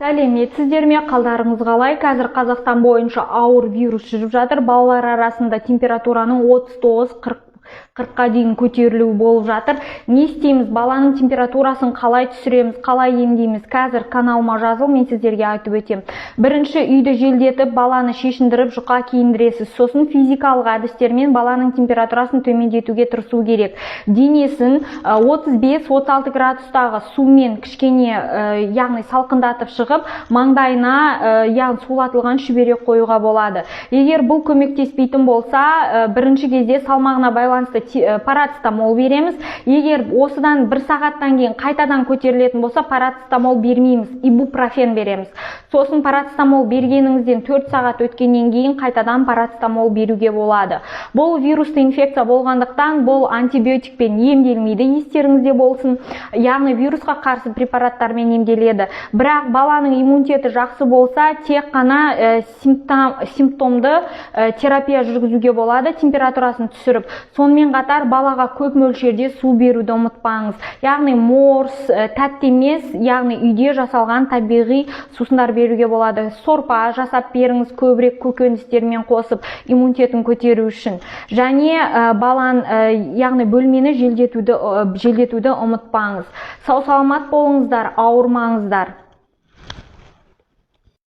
Сәлеметсіздер ме, қалдарыңыз қалай? Қазір Қазақстан бойынша ауыр вирус жүріп жатыр. Балалар арасында температураның 39-40-қа дейін көтерілуі болып жатыр. Не істейміз? Баланың температурасын қалай түсіреміз, қалай емдейміз? Қазір каналыма жазыл, мен сіздерге айтып өтемін. Бірінші үйді желдетіп, баланы шешіндіріп, жұқа киіндіресіз. Сосын физикалық әдістермен баланың температурасын төмендетуге тырысу керек. Денесін 35-36 градустағы сумен кішкене, яғни салқындатып шығып, маңдайына, яғни сулатылған шүберек қоюға болады. Егер бұл көмектеспейтін болса, бірінші кезде салмағына байланысты парацетамол береміз. Егер осыдан бір сағаттан кейін қайтадан көтерілетін болса, парацетамол бермейміз, ибупрофен береміз. Сосын парацетамол бергеніңізден 4 сағат өткеннен кейін қайтадан парацетамол беруге болады. Бұл вирусты инфекция болғандықтан, бұл антибиотикпен емделмейді, естеріңізде болсын. Яғни вирусқа қарсы препараттармен емделеді. Бірақ баланың иммунитеті жақсы болса, тек қана симптомды терапия жүргізуге болады, температурасын түсіріп. Сонымен қатар балаға көп мөлшерде су беруді ұмытпаңыз. Яғни морс, тәтті емес, яғни үйде жасалған табиғи сусындар беруге болады. Сорпа жасап беріңіз, көбірек көкөністермен қосып, иммунитетін көтеру үшін. Және балан, яғни бөлмені желдетуді ұмытпаңыз. Сау саламат болыңыздар, ауырмаңыздар.